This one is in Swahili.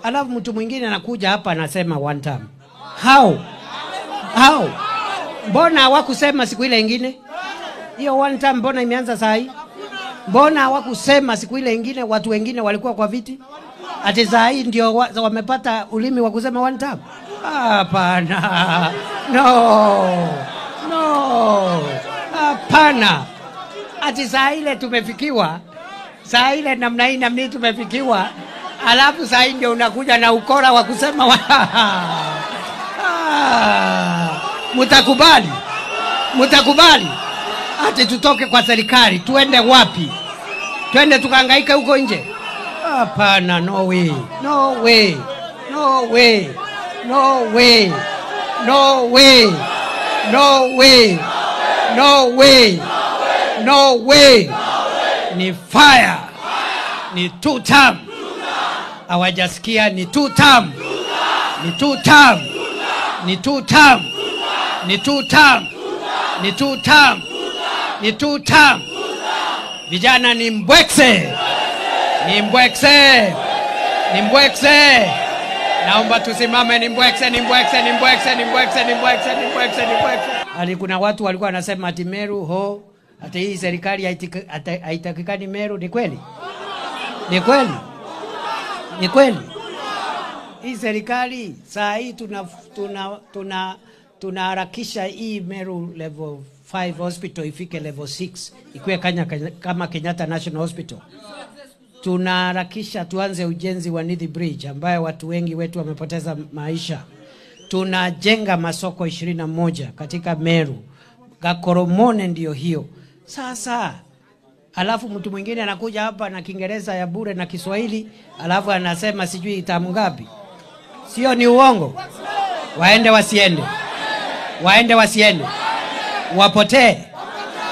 Alafu mtu mwingine anakuja hapa anasema one term. How? How? Mbona hawakusema siku ile ingine? Hiyo one term mbona imeanza saa hii? Mbona hawakusema siku ile ingine watu wengine walikuwa kwa viti? Ati saa hii ndio wamepata ulimi wa kusema one term? Hapana. No. No. Hapana. Ati saa ile tumefikiwa, saa ile namna hii namna hii tumefikiwa, alafu saa hii ndio unakuja na ukora wa kusema mutakubali? Mutakubali? Ati tutoke kwa serikali, tuende wapi? Tuende tukahangaike huko nje? Hapana, no way. No way. No way. No way. No way. No way. No way. No way. Ni fire. Ni two term. Hawajasikia ni two term. Ni two term. Ni two term. Ni two term. Ni two term. Ni two term. Vijana ni mbwekse. Ni mbwekse. Ni mbwekse. Naomba tusimame, ni mbwekse, ni mbwekse, ni mbwekse, ni mbwekse, ni mbwekse, ni mbwekse, ni mbwekse. Ali kuna watu walikuwa wanasema ati Meru ho, ati hii serikali haitakikani Meru. Ni kweli? Ni kweli? Ni kweli? Hii serikali saa hii tunaharakisha hii Meru level 5 hospital ifike level 6, ikuwe kama Kenyatta National Hospital. Tunaharakisha tuanze ujenzi wa Nithi Bridge ambayo watu wengi wetu wamepoteza maisha. Tunajenga masoko 21 katika Meru. Gakoromone ndio hiyo. Sasa alafu mtu mwingine anakuja hapa na Kiingereza ya bure na Kiswahili, alafu anasema sijui tamu ngapi. Sio, ni uongo? Waende wasiende? Waende wasiende? Wapotee?